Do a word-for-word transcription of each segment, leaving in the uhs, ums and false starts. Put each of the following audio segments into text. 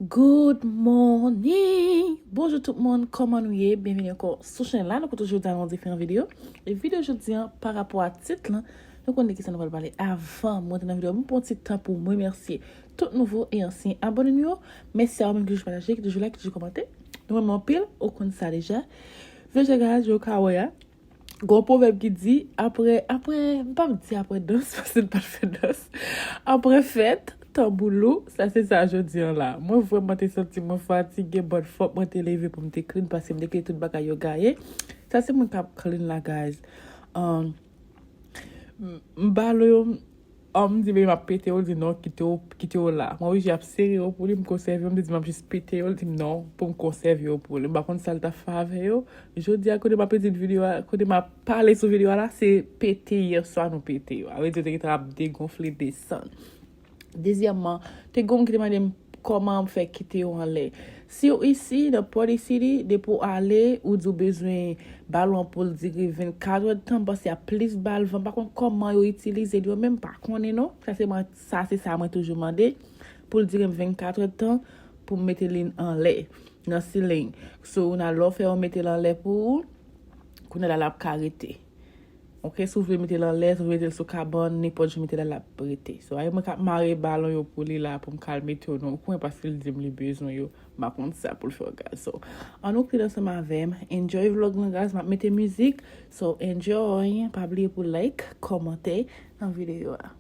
Good morning! Bonjou tout moun, kòman nou ye? Byenveni ankò sou chanèl la. Nou retwouve jodi a nan yon diferan videyo. E videyo jodi a, pa rapò a tit lan, nou konnen de kisa nou pral pale. Avan mwen antre nan videyo, mwen pran yon ti tan pou mwen remèsye tout nouvo e ansyen abòne nou yo. Mèsi a ou menm ki toujou pataje, ki toujou like, ki toujou kòmante. Nou renmen anpil, ou konn sa deja. Vle jan gade, jan w ka wè a. Gon pwovèb ki di, apre, apre, m p ap di apre dans, paske n pa t fè dans. Apre fèt, tanbou lou, sa se sa jodi a la. Mwen vrèman te santi mwen fatige, but fòk mwen te leve pou m te clean, paske m te kite tout bagay yo gaye. Sa se mwen k ap clean la, guys. Um, m, m balo yo, An, m di, "Baby, m ap pete yo." L di, "Non, kite yo, kite yo la." Mwen oblije ap sere yo pou li, m konsève yo. M te di, "M ap jis pete yo." L di m, "Non, pou m konsève yo pou li." M pa konn sa l t ap fè avè yo. Jodi a, kote m ap edit videyo a, kote m ap pale sou videyo a la, se pete yè swa nou pete yo. A vrè di, yo te gentan ap degonfle, desann. Dezyèmman, te gen yon moun ki te mande m kòman m fè kite yo anlè. Si w isi, nan Party City, depi w ale, ou di w bezwen balon an pou l dire vennkat èdtan, m panse y ap plis ba l van. M pa konn kòman yo itilize l yo menm, m pa konnen non. Sa se mwen, sa se sa mwen toujou mande, pou l dire m vennkat èdtan, pou m mete li anlè, nan ceiling. So, ou nan lè w fè yo mete l anlè pou ou, kounye a la l ap ka rete. Ok, si w vle mete l anlè, si w vle mete l sou kabann, nenpòt jan w mete l la, l ap rete. So, a mwen k ap mare balon yo pou li la, pou m ka al mete yo nan yon kwen, paske l di m li bezwen yo. M pa konn sa pou l fè, guys. So, ann nou kite ansanm avè m. Enjoy vlog lan, guys. M ap mete mizik. So, enjoy. Pa bliye pou like, kòmante nan videyo a.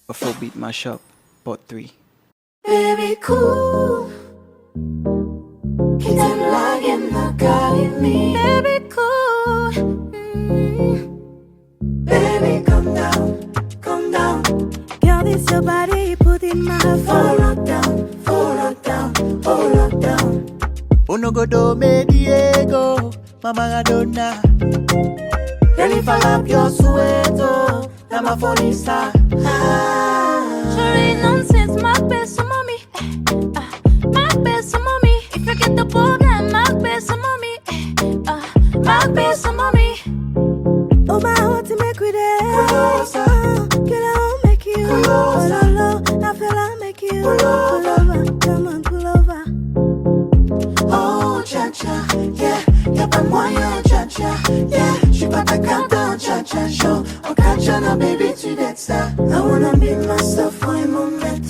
Afrobeat Mashup, Part three. Baby, cool. Kite m lage m nan Karimi. Baby, cool. Mm. Baby, calm down, calm down. Girl, this your body, you put in my heart for lockdown, for lockdown, for lockdown. Uno go do me Diego, ma Maradona. Girl, if I love your sueto, na ma fonisa. Ah. Shorty, nonsense, my best mommy. Eh, ah, my best mommy. If you get the problem, my best mommy. Eh, ah, my best mommy. Oh, my heart to make with it. Closer. Oh, girl, I won't make you. Closer. Oh, no, no, I feel I make you. Pull over. Pull over, come on, pull over. Oh, cha cha, yeah, y a pas moyen, cha cha, yeah. J'suis pas ta cata, cha cha, show. Oh, cha cha, now, baby, tu dettes ça. I wanna be myself for a moment.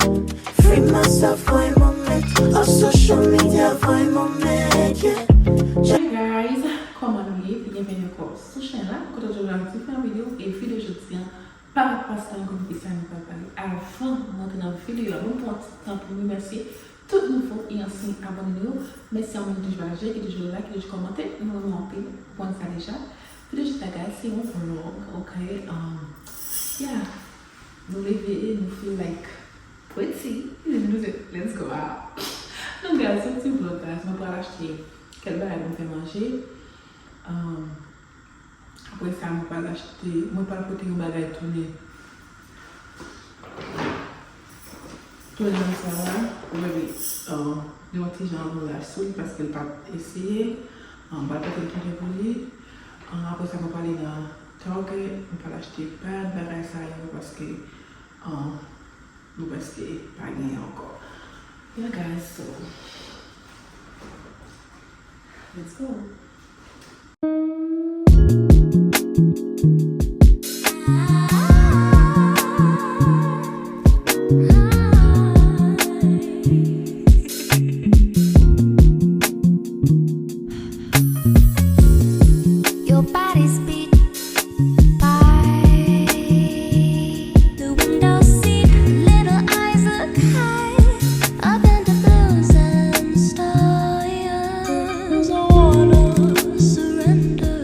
Free myself for a moment. On social media for a moment, yeah. Hey guys, kòman nou ye? Byenveni ankò sou chèn la. Kote w toujou ak diferan videyo, e videyo jodi a, pa pase anko pou sa nou pral pale. Avan mwen antre nan videyo a, bon, m pran ti tan pou m remèsye tout nouvo e ansyen abòne nou yo. Mèsi a moun ki toujou pataje, ki toujou like, ki toujou kòmante. Nou renmen w anpil, ou konn sa deja. Videyo jodi a, guys, se yon vlog, ok? Um, yeah. Nou leve, nou feel like pretty. Nou se, let's go out. Donk, guys, se yon ti vlog, guys. Mwen pral achte kèk bagay pou m fè manje. Um, Apre sa, mwen pral achte, mwen pral pote yon bagay tounen. Tounen nan sa la, ou mete, uh, yon ti jan anvolav sou li paske l pa t eseye. Uh, mwen pral pote l tounen pou li. Uh, apre sa, mwen pral ale nan Target, mwen pral achte pad, bagay sa yo, paske, uh, nou prèske pa genyen ankò. Yeah, guys, so, let's go. Your body's beat by the window seat. Little eyes look high up in the blues and stars. I wanna surrender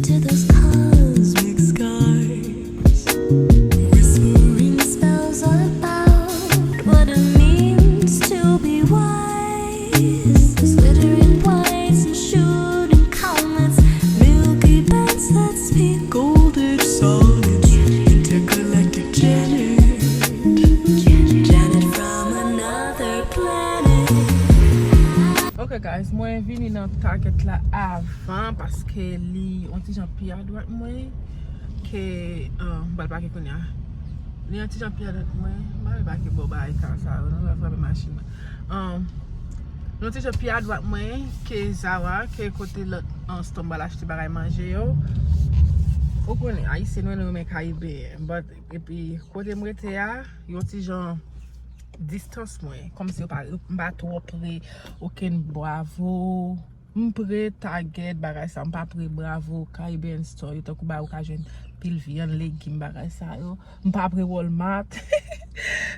to those cosmic skies. Whispering spells about what it means to be wise. There's glittering points and shooting comets, milky bands that speak golden sonnets, intergalactic Janet, Janet from another planet. Ok, guys, mwen vini nan Target la avan paske li yon ti jan pi adwat mwen ke, um, m pral pake kounye a. Li yon ti jan pi adwat mwen. M pral pake bò bagay ka sa yo, nou va frape machin nan. Um, li yon ti jan pi adwat mwen ke Zara, ke kote lòt, um, store m pral achte bagay manje yo. Ou konnen, Ayisyen nou, nou renmen Karibeyen. But, epi, kote m rete a, yon ti jan distans mwen. Kòmsi yo pa, m pa twò pre okenn Bravo. M pre Target, bagay sa, m pa pre Bravo, Caribbean Store, yo tankou bagay ou ka jwenn pil vyann, legim, bagay sa yo. M pa pre Walmart.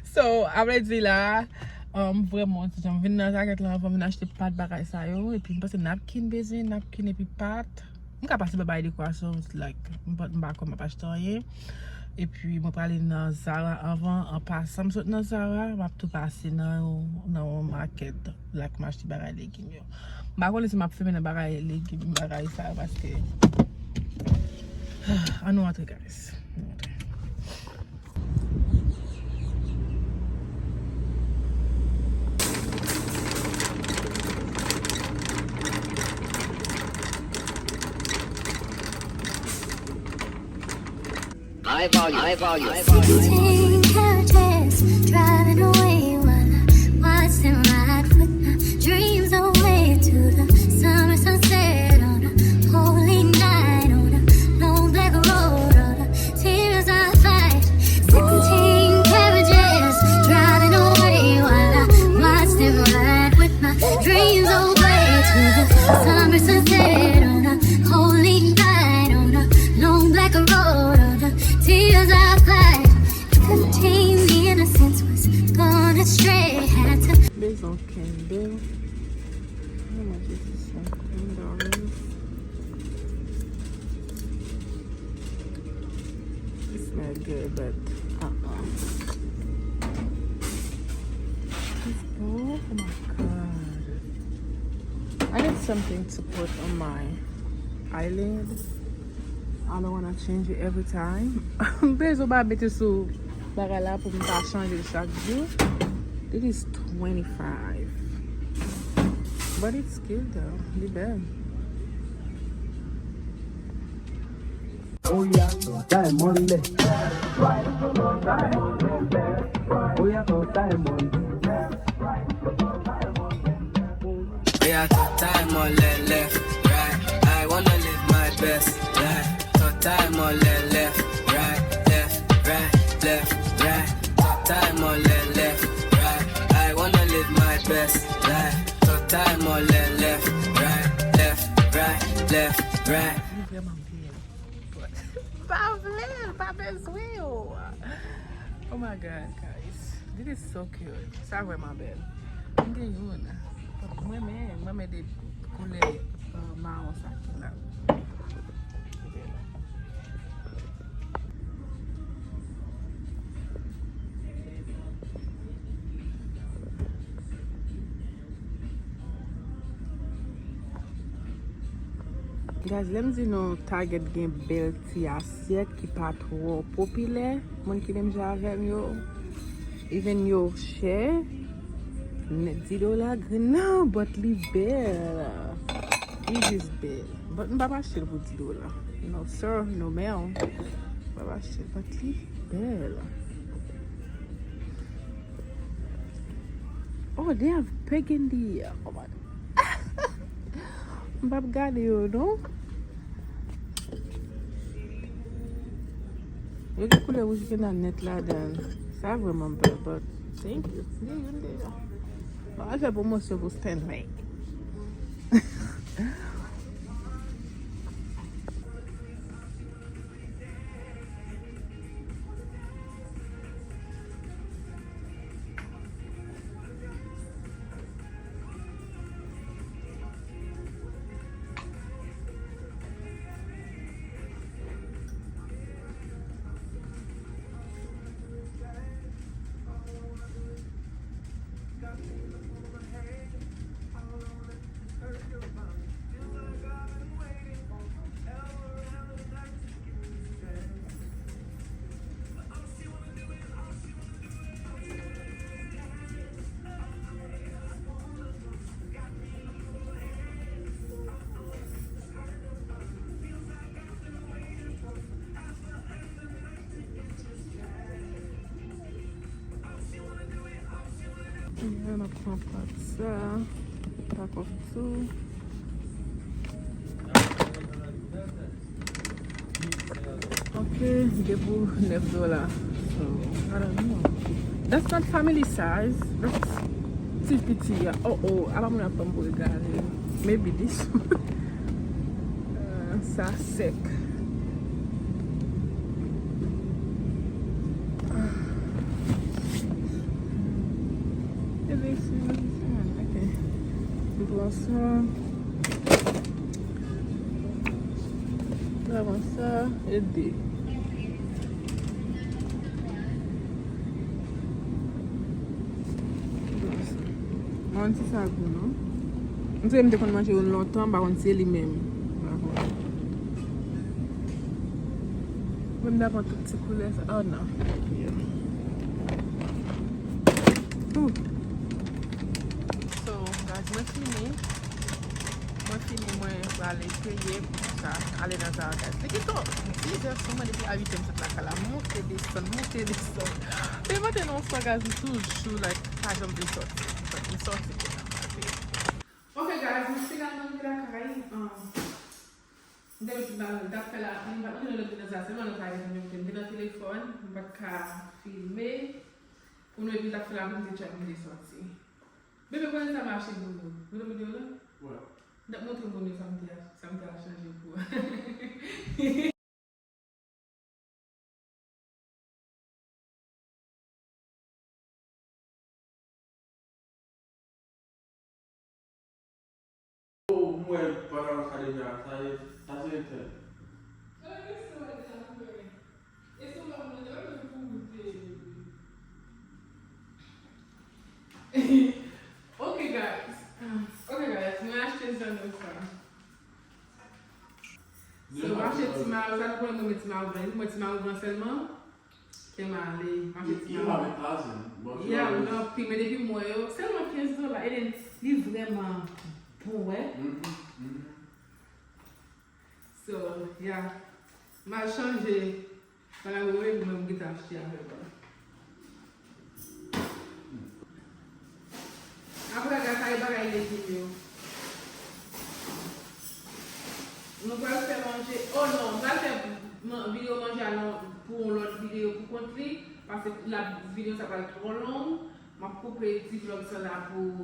So, a vrè di la, um, vrèman, ti jan m vin nan Target la avan, m vin achte pat, bagay sa yo, epi m panse napkin, bezwen napkin epi pat. M ka pase pa bay dekorasyon, like, m pa, m pa kwè m ap achte anyen. Epi mwen prale nan Zara avan, an pasan m sot nan Zara, m ap tou pase nan, nan yon makèt, like, m achte bagay legim yo. M pa konnen si m ap fèmen nan bagay legim, bagay sa yo, paske, ann nou antre, guys. Ann nou antre. High volume. High volume. Sixteen carriages driving away while I watch them ride with my dreams away to the summer sunset on a holy night on a long black road. Tears I fight. Sixteen carriages driving away while I watch them ride with my dreams away to the summer sunset on a holy night on a long black road. Tears I fight. Fifteen Candle. How much is this one? Ten dollars. It smell good, but uh-uh. This, oh my God. I need something to put on my eyelid. I don't wanna change it every time. M bezwen pa mete sou bagay la pou m pa chanje l chak jou. It is twenty-five. But it's cute though. Li bèl. Oya, to time on left. Oya, to time on left. Oya, to time on left, left, right. I wanna live my best life. To time on left, left, right, left, right, left, right. To time on left, left, right. I wanna live my best life. To time on left, left, right, left, right, left, right. Li vrèman bèl. But m pa vle l, m pa bezwen w. Oh my God, guys. This is so cute. Sa vrèman bèl. M gen youn. But m renmen, m renmen de koulè, uh, mawon sa ki la. Guys, lè m di nou Target gen bèl ti asyèt ki pa twò popilè, moun ki menm jan avè m yo, even yo chè, nèt di dola grenn nan, but li bèl. Li jis bèl. But m p ap achte l pou di dola. No sir, no ma'am. M p ap achte l, but li bèl. Oh, they have burgundy. Oh my. M p ap gade yo, non. Yo gen koulè wouj grenn nèt ladan l. Sa vrèman bèl, but thank you. M gen youn deja. Mwen al fè pwomosyon pou Stanley. Yeah, n ap pran pak sa. Pack of two. Ok, li te pou nèf dola. So, I don't know. That's not family size. That's ti piti. Oh, oh, apa moun ap ban m pou egare. Maybe this one. Uh, sa sèk. Maybe this one. Ok. M pran sa. Lavan sa, e de. Mwen ti sa gou, non? M te, m te konn manje youn lontan, m pa konn si se li menm. Mwen m ta pran tout ti koulè sa. Oh, non. Ooh. So, guys, mwen fini. Mwen fini, mwen prale peye pou sa, ale nan Zara, guys. Li gentan dizè sèlman depi a uitè m sot lakay la. Monte, desann, monte, desann. Li monte nan yon swa, guys, m toujou, like, pa janm vle sòti. But m sòti kounye a, m pral peye. Ok, guys, m finalman rive lakay. Um, m te met tout bagay, m t ap fè lapli, m pa t manje nan lòt nan sa, sèlman nan kay, m te nan telefòn, m pa t ka filme. Pou nou, epi l t ap fè lapli, m te tchak, m te sòti. Bebe, konnen sa mache pou nou. Nou te mete yo la? Wi. N ap montre moun yo sa m te, sa m te al chanje pou. Mwen wè pandan sa deja, sa e, sa se entèn. Ok, guys. Ok, guys, mwen achte zanno sa. So, m achte ti mayo, sa nou konnen mwen met ti mayo blan. Mwen ti mayo blan sèlman. Kè m ale, m achte ti mayo. Yeah, mwen anpil, men depi m wè yo, sèlman kenz dola. E li vrèman bon, wè. So, yeah. M al chanje. Bagay mwen menm, mwen m gentan achte avè l. Apre, gade bagay legim yo. Nou pral fè manje. Oh non, m pral fè man-, videyo manje a non pou yon lòt videyo pou kont li. Paske la videyo sa pral twò long. M ap koupe ti vlog sa la pou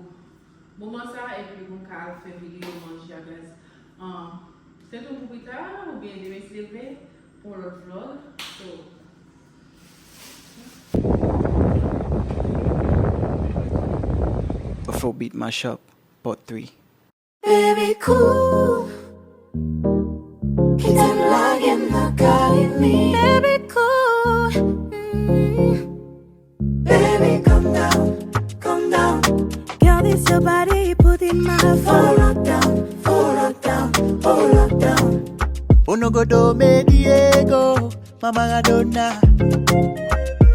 moman sa, epi pou m ka al fè videyo manje a, guys. Um, se tou pou pita, oubyen demen si Dye vle, pou yon lòt vlog. So, Afrobeat Mashup, Part three. Baby, cool. Kite m lage m nan kay mi. Baby, cool. Mm. Baby, calm down, calm down. Girl, this your body putting my phone. Follow down, follow down, follow down. Uno go do me Diego, ma Maradona.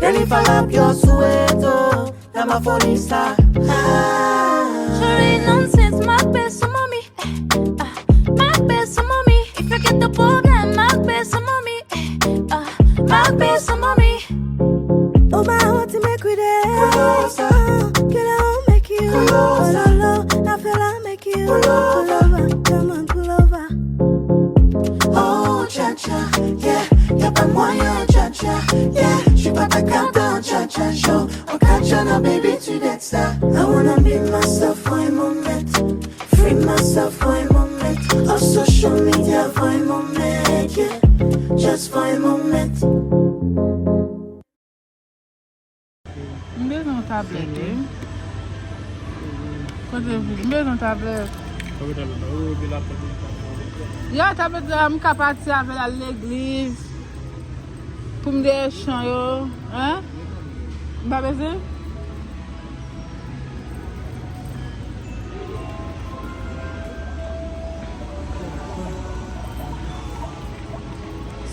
Girl, if I love your sueto, na ma folista. Ah. Shorty, nonsense, my best mommy. Eh, ah, my best mommy. If you get the problem, my best mommy. Eh, ah, my best mommy. Oh, my heart to make with it. Closer. Oh, girl, I won't make you. Closer. Oh, no, no, I feel I make you. Pull over, come on, pull over. Oh, cha cha, yeah, y a pas moyen, cha cha, yeah, je suis pas ta carte, cha cha, show. Oh, cha cha, now, baby, tu dettes ça. I wanna be myself for a moment, free myself for a moment. Off social media for a moment, yeah, just for a moment. M bezwen yon tablèt, wi. Kote, m bezwen yon tablèt. Ya, tablèt la, m ka pati avè l al legliz. Pou m dèyè chan yo. Hein? M pa bezwen?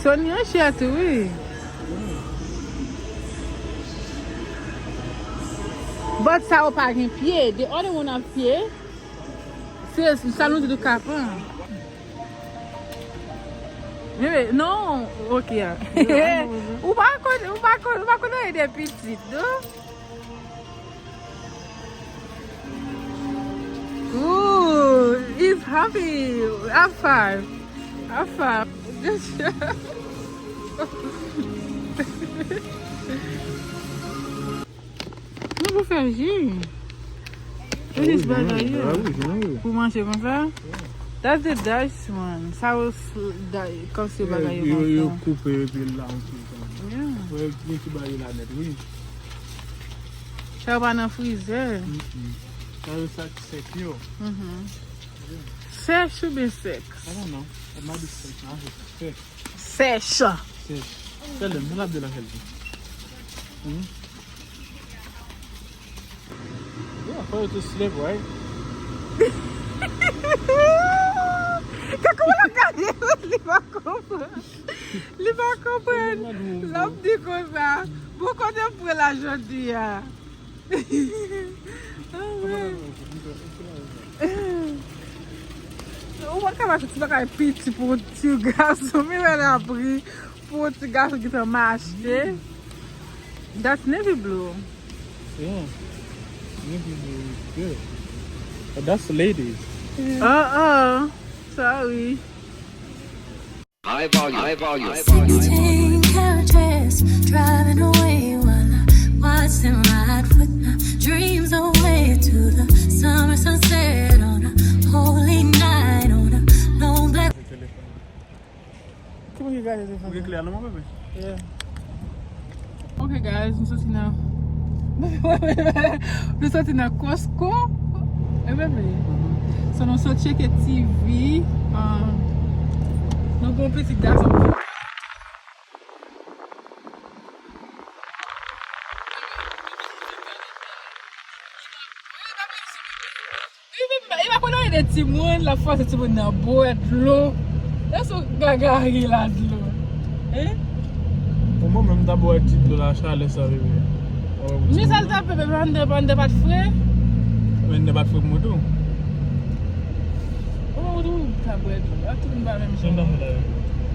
Sony an chè tou, wi. But sa yo pa gen pye. The other one have pye. Se sa nou di nou ka pran. Bebe, non, ok. Ou pa konn, ou pa konn, ou pa konn anyen de pitit, non? Ooh, he's happy. High five. High five. Nou pou fè ji. Pou jis bagay yo. Pou manje konsa. That's the dice, man. Sa yo s-, di-, kòmsi bagay yo konsa. Yo koupe epi la yon ti jan. Yeah. Wè, gen ki bagay la nèt, wi. Sa yo pa nan frizè. Mm-mm. Sa yo sa ki sèk yo. Mm-hmm. Sèch oubyen sèks? I don't know. It might be sèch. I don't know. Sèch. Sèch. Sèch. Tell them, tell Abdel a help you. Hmm? Yeah, for you to sleep, right? Kòman l ap gade? Li pa konprann. Li pa konprann. L ap di konsa. Bon, kote m pran la jodi a? Ou pa ka mache ti bagay piti pou yon ti gason, men lè l ap ri pou yon ti gason ki te mache. That's navy blue. Yeah. Navy blue is good. But that's ladies. Uh oh. Sorry. High volume. High volume. Sixteen carriages driving away while I watch them ride with my dreams away to the summer sunset on a holy night on a long black. Ki moun ki gade telefòn? Ou gen kle a non, mon bebe? Yeah. Ok, guys, nou soti nan, nou soti nan Costco. E bebe. So, nou sot tcheke T V. Ah, nou gen yon pitit gason. Li pa konn anyen de timoun, l ap fòse timoun nan bwè dlo. Èske w gagari la dlo? Hein? Pou mwen menm, m ta bwè ti dlo la chalè sa, bebe. Men sa l t ap fè, bebe, anndan, anndan pa t fre? Men anndan pa t fre pou mwen tou. Ou tou ka bwè dlo. A tout moun pa menm jan.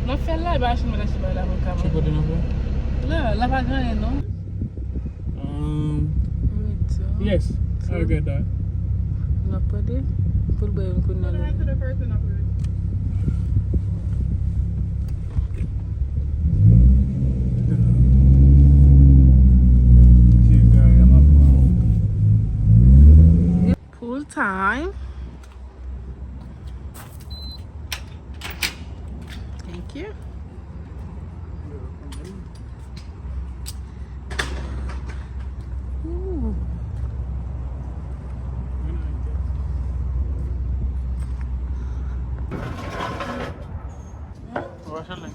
N ap fè la, e pa machin mwen t achte bay la pou l ka manje. Ki kote n ap fè? La, la pa gen anyen non. Um, yes, I get that. N ap pwade pou l bwè yon kounye a. Full time. Thank you. Ooh. Jordan.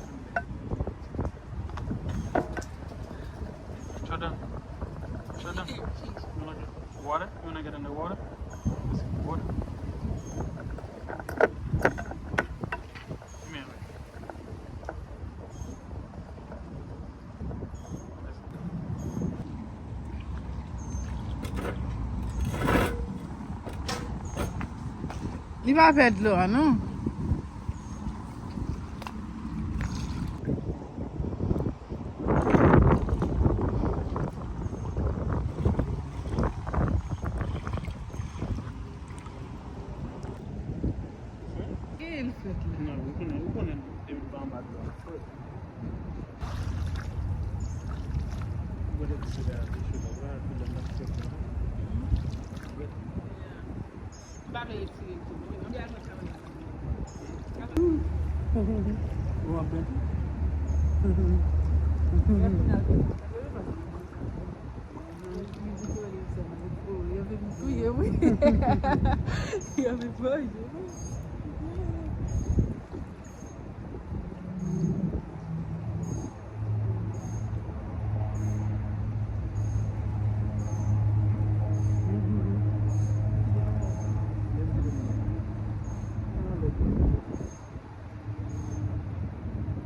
Jordan. You wanna get water? You wanna get in the water? Water. Come here. Li pa pè dlo a non. Gen fèt la. Non, ou konnen, ou konnen depi pa anba dlo a frèt. Ou konnen depi se la te cho la, pou lè m ap fèt la. M pa vle retire tou. Ou ap bèt? Yo vin touye m wi. Yo vin touye m wi.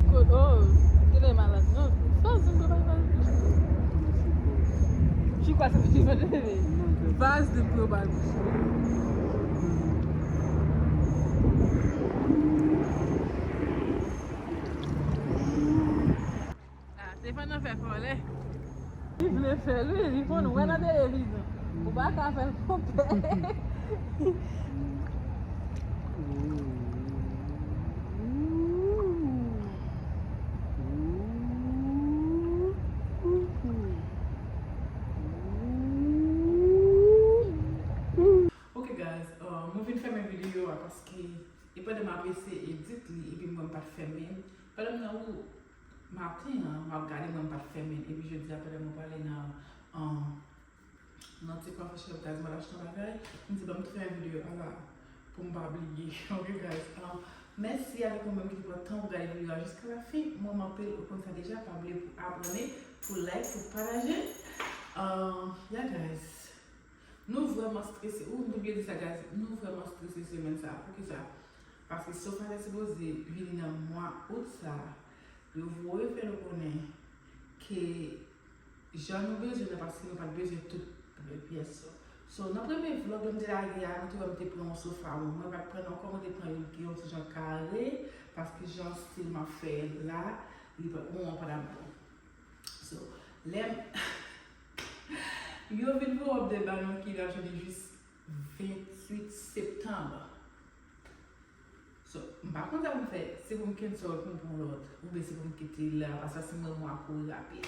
Kot, oh, genlè malad non. Vaz li pou yo bay bouche. Vaz li pou yo bay bouche. Ah, se pandan fè kòlè. Li vle fè l wi, li konn wè nan televizyon. Ou pa ka fè l konpè. Ok guys, uh, mwen vin fèmen videyo a paske e pandan m ap eseye edit li epi m wè m pa t fèmen. Pandan m nan ou maten an, m ap gade mwen m pa t fèmen. Epi jodi a pandan mwen prale nan, um, nan ti kwafi chèf guys, mwen achte yon bagay. M di ban m tou fè videyo a la pou m pa bliye. Ok guys, um, mèsi avèk ou menm ki te pran tan pou gade videyo a jiska la fen. Mwen renmen anpil, ou konn sa deja, pa bliye pou abòne, pou like, pou pataje. Um, yeah guys. Nou vrèman strese. Ou, m te bliye di sa, guys. Nou vrèman strese semèn sa a. Poukisa? Paske Sofa te sipoze vini nan mwa out sa a. Yo voye fè nou konnen ke jan nou bezwen nan, paske nou pa t bezwen tout pyès yo. So, nan premye vlog yo m te lage a, nou te wè m te pran yon sofa. Bon, mwen pa t pran l ankò, mwen te pran yon ki yon ti jan kare, paske jan stil m ap fè la, li pa, bon, pa dabò. So, lè m, yo vin voye òdè ba nou ki n ap jwenn li jis venntuit septanm. So, m pa konn sa pou m fè, si pou m cancel pou m pran lòt, oubyen si pou m kite l la, paske si mwen mwen ap kouri rapid.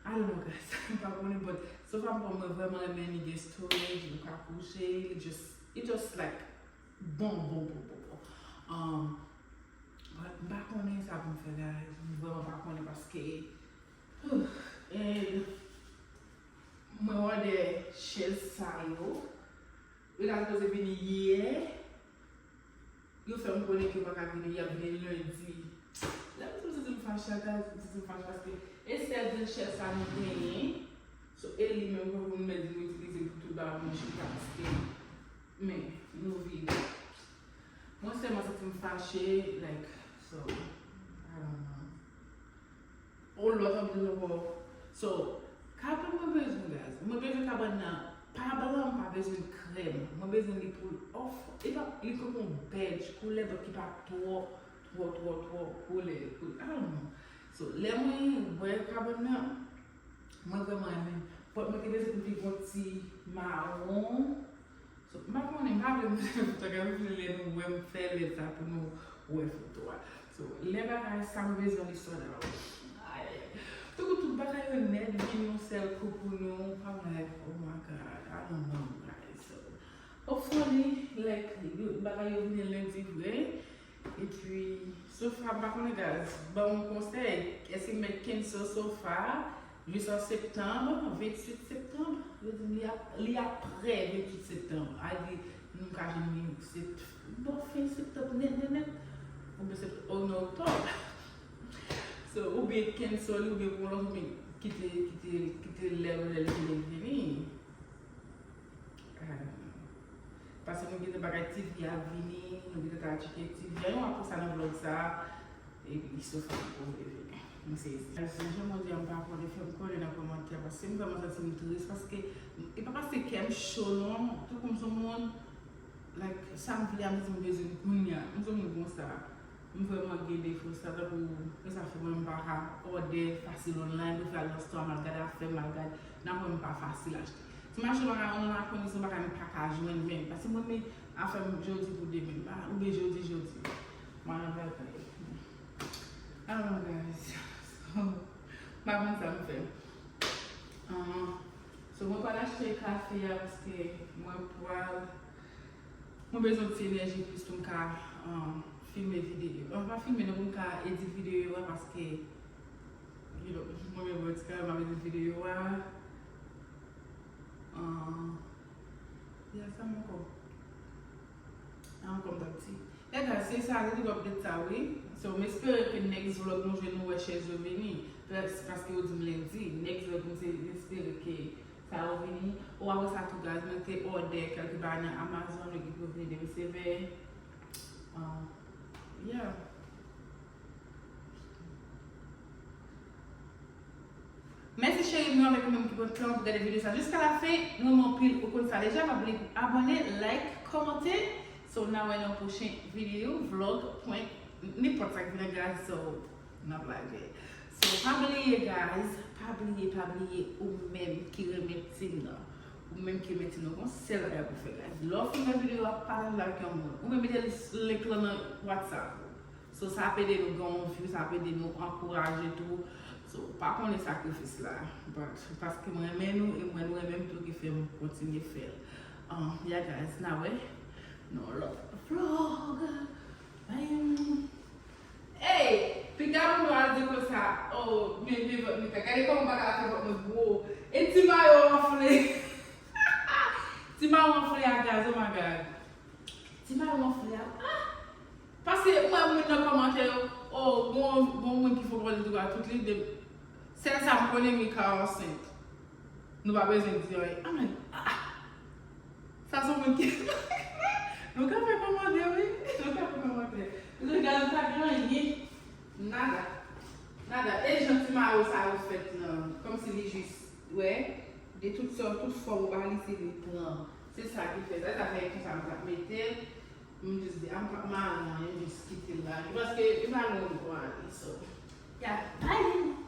I don't know, guys. M pa konnen, but sofa m pran, mwen vrèman renmen li, gen storage, ou ka kouche, li just, it just like, bon, bon, bon, bon, bon. Um, but m pa konnen sa pou m fè, guys. M vrèman pa konnen paske, and mwen òdè chèz sa yo. Yo ta sipoze vini yè. Yo fè m konnen ke yo pa ka vini, y ap vini lendi. Lè m santi m fache, a, m santi m fache paske e sèl grenn chèz sa nou genyen. So, e li menm pou nou mèt di nou itilize pou tout bagay pou nou chita paske, men, nou vide. Mwen sèlman santi m fache, like, so, I don't know. On lòt anpil ankò. So, kabann mwen bezwen, guys. Mwen bezwen kabann nan pa blan, m pa bezwen krèm. Mwen bezwen li pou l off. E pa, li konn yon bèj koulè, but ki pa twò, twò, twò, twò koulè. I don't know. So, lè mwen wè kabann nan, mwen vrèman renmen. But mwen te bezwen pou li gon ti mawon. So, m pa konnen, m pa vle montre foto a, m vle lè nou wè m fè lè sa pou nou wè foto a. So, lè bagay sa m bezwen li sòt out. Ay, ay, ay. Tankou tout bagay yo nèt vin yon sèl kou pou nou. I'm like, oh my God, I don't know, guys. So, hopefully, like, yo, bagay yo vini lendi vre. Epi, sofa, m pa konnen, guys, ban m yon konsèy. Èske m mèt cancel sofa? Jis an septanm, venntuit septanm, yo di m li ap, li ap prè venntuit septanm. A di, nou ka jwenn li se bò fen septanm nèt, nèt, nèt. Oubyen se, oh non, oktòb. So, oubyen cancel li, oubyen pwolonje, oubyen kite, kite, kite lè, lè li vini. Paske nou gentan bagay T V a vini, nou gentan ta tcheke T V a. Yon apre sa nan vlog sa, epi sofa poko vini. M sezi. Jan mwen di a, m pa konnen, fè m konnen nan kòmantè, paske m vrèman santi m tris, paske e pa paske kè m cho non, tankou m se yon moun, like, sa m vle a, m di m bezwen kounye a, m se yon moun konsa. M vrèman gen defo sa, tankou, e sa fè mwen m pa ka òdè fasil online, prefere al nan store, m al gade afè, m al gade, nan mwen m pa fasil achte. Ti machin bagay online la, konnen se bagay m pa ka jwenn menm, paske mwen men afè m jodi pou demen, m pa, oubyen jodi, jodi. M al nan bagay. I don't know, guys. So, m pa konn sa m fè. Ah, so, mwen pral achte kafe a, paske mwen pral Mwen bezwen ti enèji plis pou m ka, um, filme videyo. An, pa filme non, pou m ka edit videyo a, paske, you know, mwen menm mwen ti kare m ap edit videyo a. Um, yeah, sa m ankò. Sa m ankò m t ap di. Yeah, guys, se sa, se tout update sa, wi. So, m espere ke next vlog nou jwenn nou wè chèz yo vini. Pas-, paske yo di m lendi. Next vlog, m se, m espere ke Sa yo vini. Ou apre sa tou, guys, mwen te òdè kèlke bagay nan Amazon, yo gen pou vini demen sevè. Ah, yeah. Mèsi cheri m yo avèk ou menm ki pran tan pou gade videyo sa jiska la fen. Nou renmen anpil, ou konn sa deja, pa bliye pou abòne, like, kòmante. So, n a wè nan pwochen videyo, vlog, prank, nenpòt sa k vin an, guys. So, n ap lage. So, pa bliye, guys, pa bliye, pa bliye, ou menm ki renmen team nan, ou menm ki renmen team nan, gon sèl bagay pou fè, guys. Lè w fin wè videyo a, pataje l avèk yon moun. Ou menm mete link lan nan WhatsApp ou. So, sa ap ede nou gen yon view, sa ap ede nou ankouraje tou. So, pa konnen sakrifis la. But, paske mwen renmen nou, e mwen nou renmen m tou ki fè m kontinye fè l. Um, yeah, guys, n a wè nan lòt vlog. Bye. Ey, piga moun yo al di konsa, oh, men, men vant mwen fè. Gade kòman m pa ka fè vant mwen gwo. E ti mayo anfle. Ti mayo anfle a, guys, oh my God. Ti mayo anfle a, ah! Paske mwen moun nan kòmantè yo, oh, bon, bon moun ki fè pale tou a tout li de. Sèl sa m konnen, Mika ansent. Nou pa bezwen di anyen. I'm like, ah! Sa se moun ki, nou ka fè kòmantè, wi. Nou ka fè kòmantè. Regarde, pa gen anyen. Nada. Nada. E jan ti mayo sa yo fèt lan, kòmsi li jis, wè, de tout sòt, tout fòm ou ba li, se li pran. Se sa ki fè sa. Se sa fè konsa m t ap mete l. M jis di, ah, m p ap mare anyen, m jis kite l la. Paske li pa lwen m pou ale, so. Ya, bye!